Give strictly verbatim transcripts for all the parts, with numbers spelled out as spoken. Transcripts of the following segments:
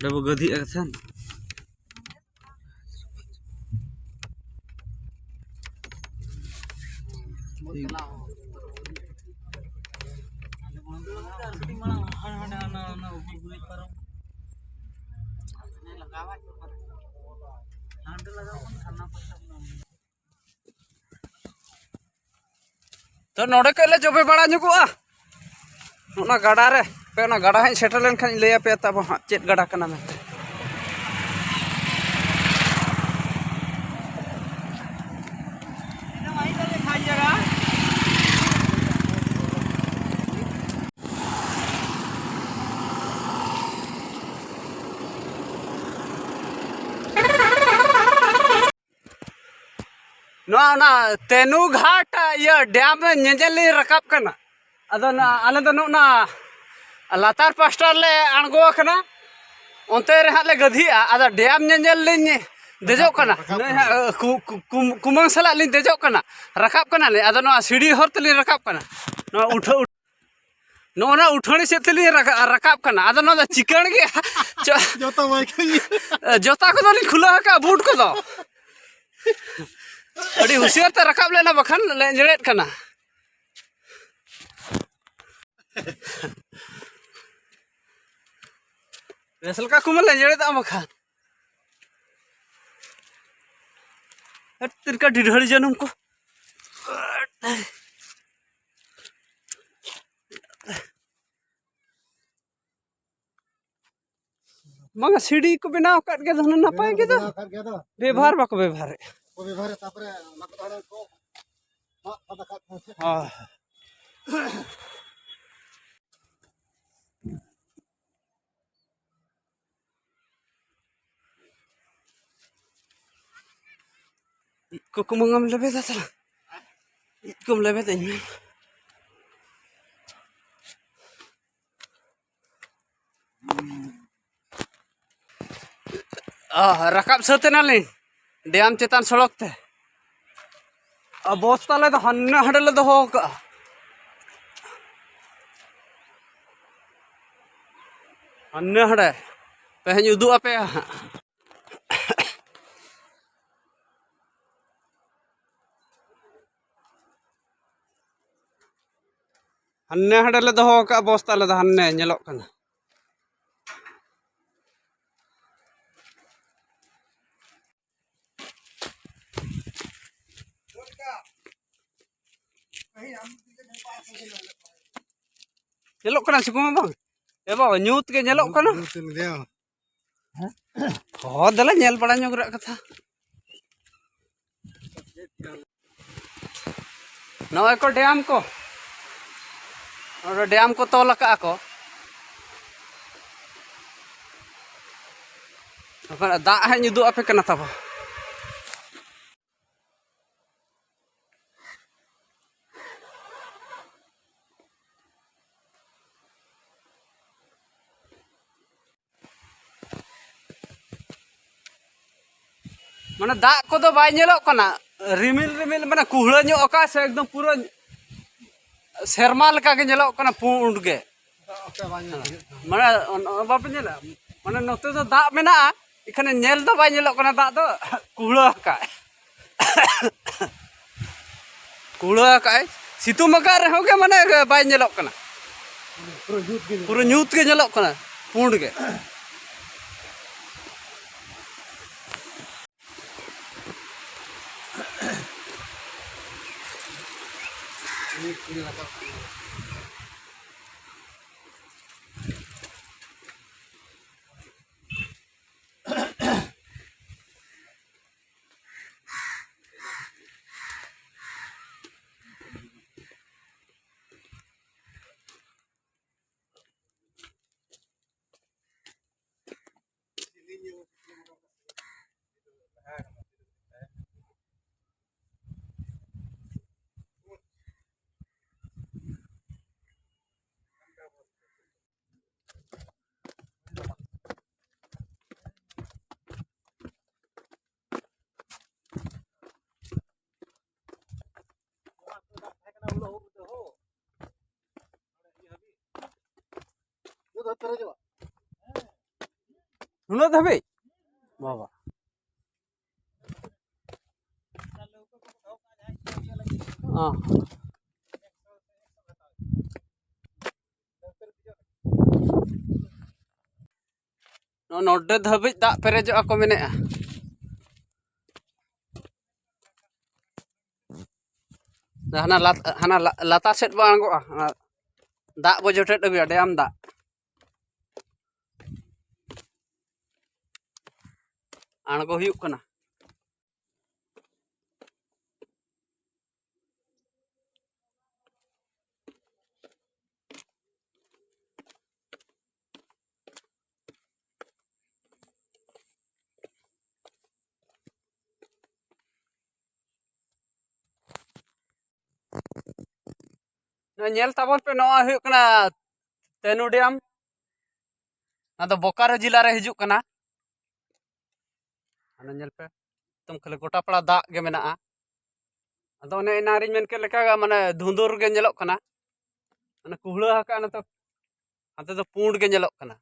ᱰᱟᱵᱚ ᱜᱟᱹᱫᱷᱤᱜᱼᱟ ᱠᱟᱛᱷᱟ᱾ ᱛᱚ, ᱱᱚᱰᱮ ᱠᱷᱚᱡ ᱞᱮ ᱡᱚᱵᱮ ᱵᱟᱲᱟ ᱧᱚᱜᱚᱜᱼᱟ᱾ ᱚᱱᱟ ᱜᱟᱰᱟ ᱨᱮ, ᱯᱮ ᱚᱱᱟ ᱜᱟᱰᱟ ᱦᱟᱸᱜ ᱤᱧ ᱥᱮᱴᱮᱨ ᱞᱮᱱᱠᱷᱟᱱ ᱤᱧ ᱞᱟᱹᱭ ᱟᱯᱮᱭᱟ ᱛᱟᱵᱚ ᱦᱟᱸᱜ ᱪᱮᱫ ᱜᱟᱰᱟ ᱠᱟᱱᱟ ᱢᱮᱱᱛᱮ᱾ ᱱᱚᱣᱟ ᱚᱱᱟ ᱛᱮᱱᱩ ᱜᱷᱟᱴ, ᱤᱭᱟᱹ, ᱰᱮᱢ ᱧᱮᱧᱮᱞ ᱞᱤᱧ ᱨᱟᱠᱟᱵ ᱠᱟᱱᱟ᱾ ᱟᱫᱚ ᱱᱟ-, ᱟᱞᱮ ᱫᱚ ᱱᱚᱜᱼᱚ ᱱᱟ ᱞᱟᱛᱟᱨ ᱯᱟᱥᱴᱟ ᱞᱮ ᱟᱬᱜᱚ ᱟᱠᱟᱱᱟ᱾ ᱚᱱᱛᱮ ᱨᱮ ᱦᱟᱸᱜ ᱞᱮ ᱜᱟᱹᱫᱷᱤᱜᱼᱟ᱾ ᱟᱫᱚ ᱰᱮᱢ ᱧᱮᱧᱮᱞ ᱞᱤᱧ ᱫᱮᱡᱚᱜ ᱠᱟᱱᱟ᱾ ᱱᱩᱭ ᱦᱟᱸᱜ, ᱠᱩ-, ᱠᱩ-, ᱠᱩᱢ-, ᱠᱩᱢᱟᱹᱝ ᱥᱟᱞᱟᱜ ᱞᱤᱧ ᱫᱮᱡᱚᱜ ᱠᱟᱱᱟ᱾ ᱨᱟᱠᱟᱵ ᱠᱟᱱᱟᱞᱮ᱾ ᱟᱫᱚ ᱱᱚᱣᱟ ᱥᱤᱲᱤ ᱦᱚᱨ ᱛᱮᱞᱤᱧ ᱨᱟᱠᱟᱵ ᱠᱟᱱᱟ᱾ ᱱᱚᱣᱟ ᱩᱴᱷᱟᱹ-, ᱩᱴᱷᱟᱹ-, ᱱᱚᱜᱼᱚ ᱱᱟ ᱩᱴᱷᱟᱹᱲᱤ ᱥᱮᱫ ᱛᱮᱞᱤᱧ ᱨᱟᱠᱟ-, ᱨᱟᱠᱟᱵ ᱠᱟᱱᱟ᱾ ᱟᱫᱚ ᱱᱚᱣᱟ ᱫᱚ ᱪᱤᱠᱟᱹᱬ ᱜᱮ᱾ ᱪᱚ-, ᱡᱚᱛᱚ ᱵᱟᱭ ᱠᱟᱹᱢᱤ᱾ ᱡᱚᱛᱟ ᱠᱚᱫᱚ ᱞᱤᱧ ᱠᱷᱩᱞᱟᱹᱣ ᱟᱠᱟᱫᱼᱟ, ᱵᱩᱴ ᱠᱚᱫᱚ᱾ ᱟᱹᱰᱤ ᱦᱩᱥᱤᱭᱟᱨ ᱛᱮ ᱨᱟᱠᱟᱵ ᱞᱮᱱᱟ, ᱵᱟᱠᱷᱟᱱ ᱞᱮᱸᱡᱮᱲᱮᱫ ᱠᱟᱱᱟ᱾ ᱵᱮᱥ ᱞᱮᱠᱟ ᱠᱚ ᱢᱟ ᱞᱮᱸᱡᱮᱲᱮᱫ ᱟᱢ ᱵᱟᱠᱷᱟᱱ᱾ ᱦᱟᱹᱴ ᱛᱤᱨᱠᱟ ᱰᱤᱰᱷᱟᱹᱲᱤ ᱡᱟᱹᱱᱩᱢ ᱠᱚ᱾ ᱵᱟᱝᱟ, ᱥᱤᱲᱤ ᱠᱚ ᱵᱮᱱᱟᱣ ᱟᱠᱟᱫ ᱜᱮ ᱫᱚ ᱱᱟᱯᱟᱭ ᱵᱮᱱᱟᱣ ᱜᱮ ᱫᱚ᱾ ᱵᱮᱱᱟᱣ ᱟᱠᱟᱫ ᱜᱮᱭᱟ ᱫᱚ᱾ ᱵᱮᱵᱚᱦᱟᱨ ᱵᱟᱠᱚ ᱵᱮᱵᱚᱦᱟᱨᱮᱫ᱾ ᱠᱚ ᱵᱮᱵᱚᱦᱟᱨᱮᱫ, ᱛᱟᱯᱚᱨᱮ ᱚᱱᱟ ᱠᱚᱫᱚ ᱦᱟᱱᱮ ᱠᱚ ᱢᱟᱜ ᱯᱷᱟᱫᱟ ᱠᱟᱜ ᱠᱟᱱᱟ ᱥᱮ᱾ ᱦᱳᱭ᱾ ᱤᱡ ᱠᱚ ᱠᱩᱢᱟᱹᱝ ᱮᱢ ᱞᱮᱵᱮᱫᱟ ᱛᱟᱞᱟᱝ᱾ ᱤᱡ ᱠᱚᱢ ᱞᱮᱵᱮᱫᱟᱹᱧ ᱢᱮ᱾ ᱚ, ᱨᱟᱠᱟᱵ ᱥᱟᱹᱛ ᱮᱱᱟᱞᱤᱧ ᱰᱮᱢ ᱪᱮᱛᱟᱱ ᱥᱚᱲᱚᱠ ᱛᱮ᱾ ᱟᱨ ᱵᱚᱥ ᱛᱟᱞᱮ ᱫᱚ ᱦᱟᱱᱮ ᱦᱟᱸᱰᱮ ᱞᱮ ᱫᱚᱦᱚ ᱟᱠᱟᱜᱼᱟ, ᱦᱟᱱᱮ ᱦᱟᱸᱰᱮ᱾ ᱦᱟᱯᱮ ᱦᱟᱸᱜ ᱤᱧ ᱩᱫᱩᱜ ᱟᱯᱮᱭᱟ ᱦᱟᱸᱜ᱾ ᱦᱟᱱᱮ ᱦᱟᱸᱰᱮ ᱞᱮ ᱫᱚᱦᱚ ᱟᱠᱟᱫ ᱵᱚᱥᱛᱟ, ᱟᱞᱮ ᱫᱚ ᱦᱟᱱᱮ ᱧᱮᱞᱚᱜ ᱠᱟᱱᱟ᱾ ᱧᱮᱞᱚᱜ ᱠᱟᱱᱟ ᱥᱤᱵᱩ ᱢᱟ ᱵᱟᱝ? ᱮ ᱵᱟᱵᱟ, ᱧᱩᱛ ᱜᱮ ᱧᱮᱞᱚᱜ ᱠᱟᱱᱟ᱾ ᱧᱩᱛ ᱮᱱ ᱜᱮᱭᱟ᱾ ᱦᱚᱸ, ᱫᱮᱞᱟ ᱧᱮᱞ ᱵᱟᱲᱟ ᱧᱚᱜ ᱨᱮᱭᱟᱜ ᱠᱟᱛᱷᱟ᱾ ᱱᱚᱜᱼᱚᱭ ᱠᱚ ᱰᱮᱢ ᱠᱚ, ᱱᱚᱰᱮ ᱰᱮᱢ ᱠᱚ ᱛᱚᱞ ᱟᱠᱟᱫᱼᱟ ᱠᱚ᱾ ᱮᱠᱷᱚᱱ ᱫᱟᱜ ᱦᱟᱸᱜ ᱤᱧ ᱩᱫᱩᱜ ᱟᱯᱮ ᱠᱟᱱᱟ ᱛᱟᱵᱚ᱾ ᱢᱟᱱᱮ ᱫᱟᱜ ᱠᱚᱫᱚ ᱵᱟᱭ ᱧᱮᱞᱚᱜ ᱠᱟᱱᱟ, ᱨᱤᱢᱤᱞ ᱨᱤᱢᱤᱞ ᱢᱟᱱᱮ ᱠᱩᱦᱲᱟᱹ ᱧᱚᱜ ᱟᱠᱟᱫ ᱥᱮ ᱮᱠᱫᱚᱢ ᱯᱩᱨᱟᱹ ᱥᱮᱨᱢᱟ ᱞᱮᱠᱟ ᱜᱮ ᱧᱮᱞᱚᱜ ᱠᱟᱱᱟ, ᱯᱩᱸᱰ ᱜᱮ᱾ ᱢᱟᱱᱮ ᱚᱱ-, ᱚᱱ-, ᱵᱟᱯᱮ ᱧᱮᱞᱟ? ᱢᱟᱱᱮ ᱱᱚᱛᱮ ᱫᱚ ᱫᱟᱜ ᱢᱮᱱᱟᱜᱼᱟ, ᱮᱱᱠᱷᱟᱱ ᱧᱮᱞ ᱫᱚ ᱵᱟᱭ ᱧᱮᱞᱚᱜ ᱠᱟᱱᱟ, ᱫᱟᱜ ᱫᱚ ᱠᱩᱦᱲᱟᱹ ᱟᱠᱟᱫ᱾ ᱠᱩᱦᱲᱟᱹ ᱟᱠᱟᱫᱼᱟᱭ, ᱥᱤᱛᱩᱝ ᱟᱠᱟᱫ ᱨᱮᱦᱚᱸ ᱜᱮ ᱢᱟᱱᱮ ᱵᱟᱭ ᱧᱮᱞᱚᱜ ᱠᱟᱱᱟ᱾ ᱯᱩᱨᱟᱹ ᱧᱩᱛ ᱜᱮ ᱧᱮᱞᱚᱜ ᱯᱩᱨᱟᱹ ᱧᱩᱛ ᱜᱮ ᱧᱮᱞᱚᱜ ᱠᱟᱱᱟ, ᱯᱩᱸᱰ ᱜᱮ᱾ ᱱᱚᱣᱟ ᱫᱚ ᱫᱟᱜ ᱛᱟᱦᱮᱸ ᱠᱟᱱᱟ ᱩᱱ ᱦᱤᱞᱳᱜ ᱦᱩᱲᱩ ᱫᱚ ᱦᱳ᱾ ᱱᱚᱣᱟ ᱫᱚ ᱯᱮᱨᱮᱡᱚᱜᱼᱟ᱾ ᱱᱩᱱᱟᱹᱜ ᱫᱷᱟᱹᱵᱤᱡ? ᱵᱟᱵᱟ᱾ ᱚ᱾ ᱱᱚ-, ᱱᱚᱰᱮ ᱫᱷᱟᱹᱵᱤᱡ ᱫᱟᱜ ᱯᱮᱨᱮᱡᱚᱜᱼᱟ ᱠᱚ ᱢᱮᱱᱮᱜᱼᱟ᱾ ᱦᱟᱱᱟ ᱞᱟᱛ-, ᱦᱟᱱᱟ ᱞᱟ-, ᱞᱟᱛᱟᱨ ᱥᱮᱫ ᱵᱚ ᱟᱬᱜᱚᱜᱼᱟ, ᱚᱱᱟ ᱫᱟᱜ ᱵᱚ ᱡᱚᱴᱮᱫ ᱟᱹᱜᱩᱭᱟ, ᱰᱮᱢ ᱫᱟᱜ᱾ ᱟᱬᱜᱚ ᱦᱩᱭᱩᱜ ᱠᱟᱱᱟ᱾ ᱱᱚᱣᱟ ᱧᱮᱞ ᱛᱟᱵᱚᱱ ᱯᱮ, ᱱᱚᱣᱟ ᱦᱩᱭᱩᱜ ᱠᱟᱱᱟ ᱛᱮᱱᱩ ᱰᱮᱢ᱾ ᱱᱚᱣᱟ ᱫᱚ ᱵᱳᱠᱟᱨᱳ ᱡᱮᱞᱟ ᱨᱮ ᱦᱤᱡᱩᱜ ᱠᱟᱱᱟ᱾ ᱦᱟᱱᱮ ᱧᱮᱞ ᱯᱮ, ᱮᱠᱫᱚᱢ ᱠᱷᱟᱹᱞᱤ ᱜᱚᱴᱟ ᱯᱟᱲᱟ ᱫᱟᱜ ᱜᱮ ᱢᱮᱱᱟᱜᱼᱟ᱾ ᱟᱫᱚ ᱚᱱᱮ ᱮᱱᱟᱝ ᱨᱤᱧ ᱢᱮᱱ ᱠᱮᱫ ᱞᱮᱠᱟ, ᱢᱟᱱᱮ ᱫᱷᱩᱸᱫᱩᱨ ᱜᱮ ᱧᱮᱞᱚᱜ ᱠᱟᱱᱟ, ᱢᱟᱱᱮ ᱠᱩᱦᱲᱟᱹ ᱟᱠᱟᱜᱼᱟ ᱱᱤᱛᱚᱜ, ᱦᱟᱱᱛᱮ ᱫᱚ ᱯᱩᱸᱰ ᱜᱮ ᱧᱮᱞᱚᱜ ᱠᱟᱱᱟ᱾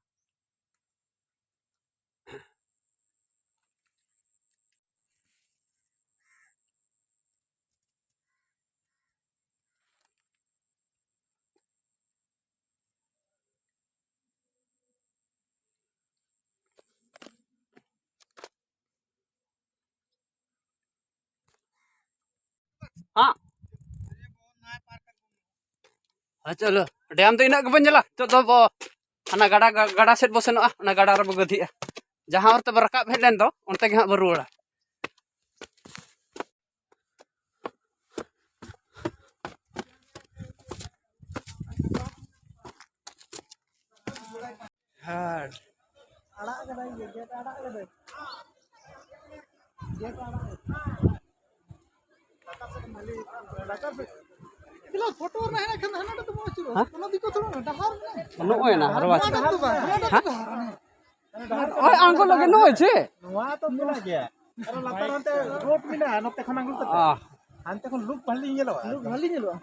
ᱦᱮᱸ᱾ ᱦᱮᱸ, ᱪᱚᱞᱚ᱾ ᱰᱮᱢ ᱫᱚ ᱤᱱᱟᱹᱜ ᱜᱮᱵᱚᱱ ᱧᱮᱞᱟ᱾ ᱱᱤᱛᱚᱜ ᱫᱚ ᱵᱚ ᱦᱟᱱᱟ ᱜᱟᱰᱟ, ᱜᱟᱰᱟ ᱥᱮᱫ ᱵᱚ ᱥᱮᱱᱚᱜᱼᱟ, ᱚᱱᱟ ᱜᱟᱰᱟ ᱨᱮᱵᱚ ᱜᱟᱹᱫᱷᱤᱜᱼᱟ᱾ ᱡᱟᱦᱟᱸ ᱦᱚᱨ ᱛᱮᱵᱚ ᱨᱟᱠᱟᱵ ᱦᱮᱡ ᱞᱮᱱ ᱫᱚ, ᱚᱱᱛᱮ ᱜᱮ ᱦᱟᱸᱜ ᱵᱚ ᱨᱩᱣᱟᱹᱲᱟ᱾ ᱦᱮᱸ᱾ ᱟᱲᱟᱜ ᱠᱟᱫᱟᱭ, ᱜᱮᱴ ᱟᱲᱟᱜ ᱠᱟᱫᱟᱭ᱾ ᱜᱮᱴ ᱟᱲᱟᱜ ᱠᱟᱫᱟᱭ᱾ ᱞᱟᱛᱟᱨ ᱥᱮᱫ ᱢᱟᱹᱞᱤ, ᱞᱟᱛᱟᱨ ᱥᱮᱫ᱾ ᱪᱮᱫᱟᱜ ᱯᱷᱳᱴᱳ ᱨᱮᱱᱟᱜ ᱦᱮᱱᱟᱜ ᱠᱷᱟᱱ ᱫᱚ ᱦᱟᱱᱟᱴᱟᱜ ᱫᱚ ᱵᱟᱝ ᱟᱹᱪᱩᱨᱚᱜᱼᱟ᱾ ᱦᱮᱸ? ᱚᱱᱟ ᱫᱤᱠ ᱠᱚ ᱛᱷᱚᱲᱟ ᱰᱟᱦᱟᱨ ᱢᱮᱱᱟᱜᱼᱟ᱾ ᱱᱚᱜᱼᱚᱭ ᱱᱟ, ᱟᱨ ᱵᱟᱝ ᱦᱟᱱᱟᱴᱟᱜ ᱫᱚ ᱵᱟᱝ, ᱦᱟᱱᱟᱴᱟᱜ ᱫᱚ ᱰᱟᱦᱟᱨ ᱦᱮᱱᱟᱜᱼᱟ᱾ ᱱᱚᱜᱼᱚᱭ ᱟᱬᱜᱚ ᱞᱟᱹᱜᱤᱫ ᱱᱚᱜᱼᱚᱭ ᱪᱮ? ᱱᱚᱣᱟ ᱛᱚ ᱢᱮᱱᱟᱜ ᱜᱮᱭᱟ᱾ ᱟᱨᱚ ᱞᱟᱛᱟᱨ ᱚᱱᱛᱮ ᱨᱳᱰ ᱢᱮᱱᱟᱜᱼᱟ, ᱱᱚᱛᱮ ᱠᱷᱚᱱ ᱟᱬᱜᱚ ᱠᱟᱛᱮ᱾ ᱚ᱾ ᱦᱟᱱᱛᱮ ᱠᱷᱚᱱ ᱞᱩᱠ ᱵᱷᱟᱞᱤ ᱧᱮᱞᱚᱜᱼᱟ᱾ ᱞᱩᱠ ᱵᱷᱟᱞᱤ ᱧᱮᱞᱚᱜᱼᱟ᱾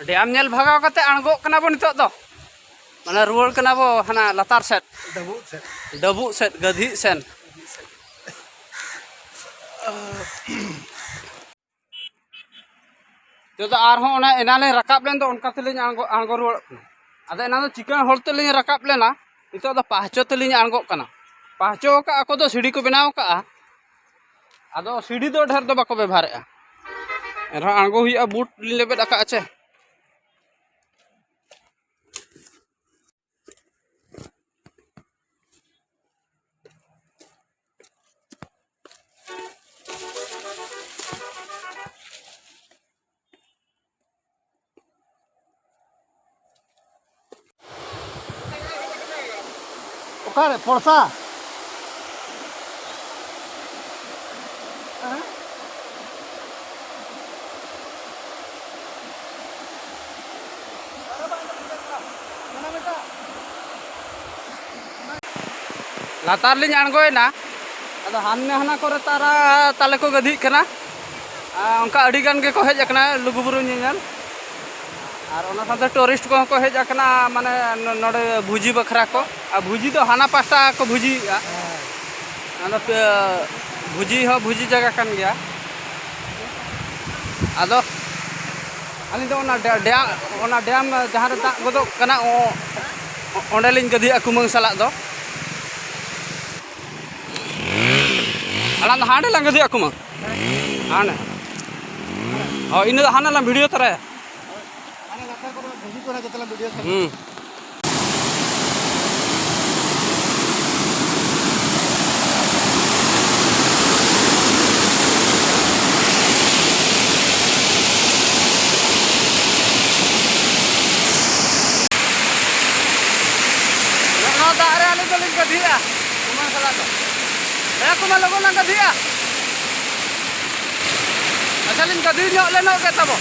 ᱰᱮᱢ ᱧᱮᱞ ᱵᱷᱟᱜᱟᱣ ᱠᱟᱛᱮ ᱟᱬᱜᱚᱜ ᱠᱟᱱᱟ ᱵᱚᱱ ᱱᱤᱛᱚᱜ ᱫᱚ, ᱢᱟᱱᱮ ᱨᱩᱣᱟᱹᱲ ᱠᱟᱱᱟ ᱵᱚ ᱦᱟᱱᱟ ᱞᱟᱛᱟᱨ ᱥᱮᱫ, ᱰᱟᱹᱵᱩᱜ ᱥᱮᱫ᱾ ᱰᱟᱹᱵᱩᱜ ᱥᱮᱫ, ᱜᱟᱹᱫᱷᱤ ᱥᱮᱱ᱾ ᱱᱤᱛᱚᱜ ᱫᱚ ᱟᱨᱦᱚᱸ ᱚᱱᱟ ᱮᱱᱟᱱ ᱞᱤᱧ ᱨᱟᱠᱟᱵ ᱞᱮᱱ ᱫᱚ, ᱚᱱᱠᱟ ᱛᱮᱞᱤᱧ ᱟᱬᱜᱚ, ᱟᱬᱜᱚ ᱨᱩᱣᱟᱹᱲᱚᱜ ᱠᱟᱱᱟ᱾ ᱟᱫᱚ ᱮᱱᱟᱱ ᱫᱚ ᱪᱤᱠᱟᱹᱬ ᱦᱚᱨ ᱛᱮᱞᱤᱧ ᱨᱟᱠᱟᱵ ᱞᱮᱱᱟ, ᱱᱤᱛᱚᱜ ᱫᱚ ᱯᱟᱦᱪᱚ ᱛᱮᱞᱤᱧ ᱟᱬᱜᱚᱜ ᱠᱟᱱᱟ᱾ ᱯᱟᱦᱪᱚ ᱟᱠᱟᱫᱼᱟ ᱠᱚ ᱫᱚ, ᱥᱤᱲᱤ ᱠᱚ ᱵᱮᱱᱟᱣ ᱟᱠᱟᱫᱼᱟ, ᱟᱫᱚ ᱥᱤᱲᱤ ᱫᱚ ᱰᱷᱮᱨ ᱫᱚ ᱵᱟᱠᱚ ᱵᱮᱵᱷᱟᱨᱮᱫᱼᱟ᱾ ᱮᱱᱨᱮᱦᱚᱸ ᱟᱬᱜᱚ ᱦᱩᱭᱩᱜᱼᱟ, ᱵᱩᱴ ᱞᱤᱧ ᱞᱮᱵᱮᱫ ᱟᱠᱟᱫᱼᱟ ᱪᱮ᱾ ᱚᱠᱟᱨᱮ ᱯᱚᱲᱥᱟ? ᱞᱟᱛᱟᱨ ᱞᱤᱧ ᱟᱬᱜᱚᱭᱮᱱᱟ, ᱟᱫᱚ ᱦᱟᱱᱮ ᱦᱟᱱᱟ ᱠᱚᱨᱮ ᱛᱟᱨᱟ ᱛᱟᱞᱮ ᱠᱚ ᱜᱟᱹᱫᱷᱤᱜ ᱠᱟᱱᱟ᱾ ᱟᱨ ᱚᱱᱠᱟ ᱟᱹᱰᱤ ᱜᱟᱱ ᱜᱮᱠᱚ ᱦᱮᱡ ᱟᱠᱟᱱᱟ ᱞᱩᱜᱩᱵᱩᱨᱩ ᱧᱮᱧᱮᱞ, ᱟᱨ ᱚᱱᱟ ᱥᱟᱶᱛᱮ ᱴᱩᱨᱤᱥᱴ ᱠᱚᱦᱚᱸ ᱠᱚ ᱦᱮᱡ ᱟᱠᱟᱱᱟ, ᱢᱟᱱᱮ ᱱᱚᱰᱮ ᱵᱷᱩᱡᱤ ᱵᱟᱠᱷᱨᱟ ᱠᱚ᱾ ᱟᱨ ᱵᱷᱩᱡᱤ ᱫᱚ ᱦᱟᱱᱟ ᱯᱟᱥᱴᱟ ᱠᱚ ᱵᱷᱩᱡᱤᱭᱮᱫᱼᱟ, ᱚᱱᱟ ᱫᱚ ᱵᱷᱩᱡᱤ ᱦᱚᱸ ᱵᱷᱩᱡᱤ ᱡᱟᱭᱜᱟ ᱠᱟᱱ ᱜᱮᱭᱟ᱾ ᱟᱫᱚ ᱟᱹᱞᱤᱧ ᱫᱚ ᱚᱱᱟ ᱰᱮ-, ᱰᱮᱢ, ᱚᱱᱟ ᱰᱮᱢ ᱡᱟᱦᱟᱸ ᱨᱮ ᱫᱟᱜ ᱜᱚᱫᱚᱜ ᱠᱟᱱᱟ, ᱚ-, ᱚᱸᱰᱮᱞᱤᱧ ᱜᱟᱹᱫᱷᱤᱭᱟᱜᱼᱟ ᱠᱩᱢᱟᱹᱝ ᱥᱟᱞᱟᱜ ᱫᱚ᱾ ᱟᱲᱟᱝ ᱫᱚ ᱦᱟᱸᱰᱮ ᱞᱟᱝ ᱜᱟᱹᱫᱷᱤᱭᱟᱜᱼᱟ ᱠᱩᱢᱟᱹᱝ᱾ ᱦᱟᱸᱰᱮ᱾ ᱦᱳᱭ, ᱤᱱᱟᱹ ᱫᱚ ᱦᱟᱱᱟ ᱞᱟᱝ ᱵᱷᱤᱰᱤᱭᱳ ᱛᱚᱨᱟᱭᱟ᱾ ᱦᱩᱸ᱾ ᱱᱚᱣᱟ ᱫᱟᱜ ᱨᱮ ᱟᱹᱞᱤᱧ ᱫᱚᱞᱤᱧ ᱜᱟᱹᱫᱷᱤᱜᱼᱟ᱾ ᱠᱩᱢᱟᱹᱝ ᱥᱟᱞᱟᱜ ᱫᱚ᱾ ᱦᱮᱸ, ᱠᱩᱢᱟᱹᱝ, ᱞᱚᱜᱚᱱ ᱞᱟᱝ ᱜᱟᱹᱫᱷᱤᱜᱼᱟ᱾ ᱟᱪᱪᱷᱟ, ᱞᱤᱧ ᱜᱟᱹᱫᱷᱤ ᱧᱚᱜ ᱞᱮᱱᱚᱜ ᱜᱮ ᱛᱟᱵᱚ᱾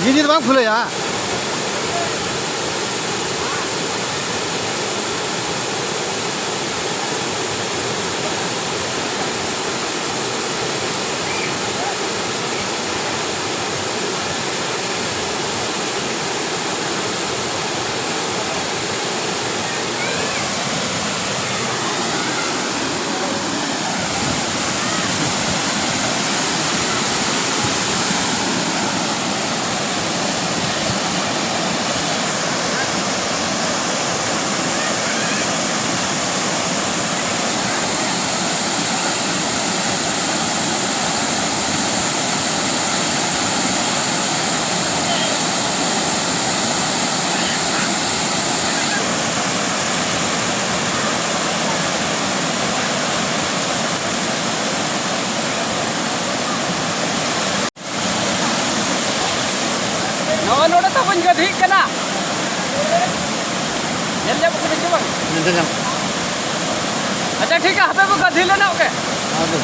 ᱡᱤᱱᱤᱥ ᱵᱟᱝ ᱠᱷᱩᱞᱟᱹᱭᱟ᱾ ᱱᱚᱜᱼᱚ ᱱᱚᱰᱮ ᱛᱟᱵᱚᱱ ᱜᱟᱹᱫᱷᱤᱜ ᱠᱟᱱᱟ᱾ ᱧᱮᱞ ᱧᱟᱢᱚᱜ ᱠᱟᱱᱟ ᱪᱮ ᱵᱟᱝ? ᱧᱮᱞ ᱧᱟᱢ᱾ ᱟᱪᱪᱷᱟ, ᱴᱷᱤᱠ ᱜᱮᱭᱟ, ᱦᱟᱯᱮ ᱵᱚ ᱜᱟᱹᱫᱷᱤ ᱞᱮᱱᱟ, ᱳᱠᱮ᱾ ᱦᱮᱸ, ᱫᱩ᱾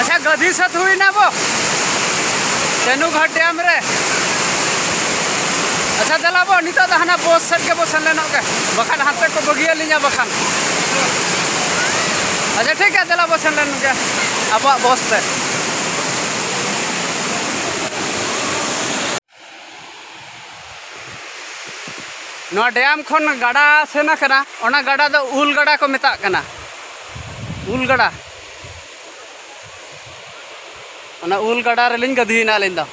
ᱟᱪᱪᱷᱟ, ᱜᱟᱹᱫᱷᱤ ᱥᱟᱹᱛ ᱦᱩᱭᱱᱟ ᱵᱚ ᱥᱮᱱᱩᱜᱷᱟᱴ ᱰᱮᱢ ᱨᱮ᱾ ᱟᱪᱪᱷᱟ, ᱫᱮᱞᱟ ᱵᱚ, ᱱᱤᱛᱚᱜ ᱫᱚ ᱦᱟᱱᱟ ᱵᱚᱥ ᱥᱮᱫ ᱜᱮᱵᱚ ᱥᱮᱱ ᱞᱮᱱᱚᱜ ᱜᱮ, ᱵᱟᱠᱷᱟᱱ ᱦᱟᱱᱛᱮ ᱠᱚ ᱵᱟᱹᱜᱤᱭᱟᱹᱞᱤᱧᱟ ᱵᱟᱠᱷᱟᱱ᱾ ᱟᱪᱪᱷᱟ, ᱴᱷᱤᱠ ᱜᱮᱭᱟ, ᱫᱮᱞᱟ ᱵᱚ ᱥᱮᱱ ᱞᱮᱱ ᱜᱮ ᱟᱵᱚᱣᱟᱜ ᱵᱚᱥ ᱛᱮ᱾ ᱱᱚᱣᱟ ᱰᱮᱢ ᱠᱷᱚᱱ ᱜᱟᱰᱟ ᱥᱮᱱ ᱟᱠᱟᱱᱟ, ᱚᱱᱟ ᱜᱟᱰᱟ ᱫᱚ ᱩᱞ ᱜᱟᱰᱟ ᱠᱚ ᱢᱮᱛᱟᱜ ᱠᱟᱱᱟ᱾ ᱩᱞ ᱜᱟᱰᱟ, ᱚᱱᱟ ᱩᱞ ᱜᱟᱰᱟ ᱨᱮᱞᱤᱧ ᱜᱟᱹᱫᱷᱤᱭᱮᱱᱟ ᱟᱹᱞᱤᱧ ᱫᱚ᱾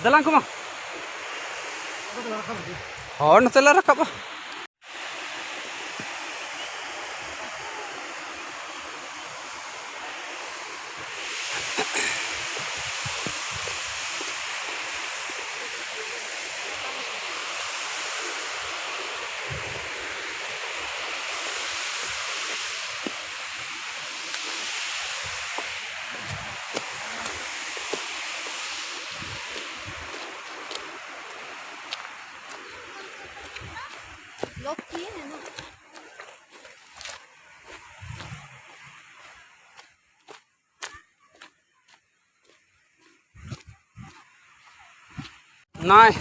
ᱫᱮᱞᱟᱝ ᱠᱚᱢᱟ, ᱦᱚᱲ ᱱᱚᱛᱮ ᱞᱮ ᱨᱟᱠᱟᱵᱼᱟ᱾ ᱱᱚᱜᱼᱚᱭ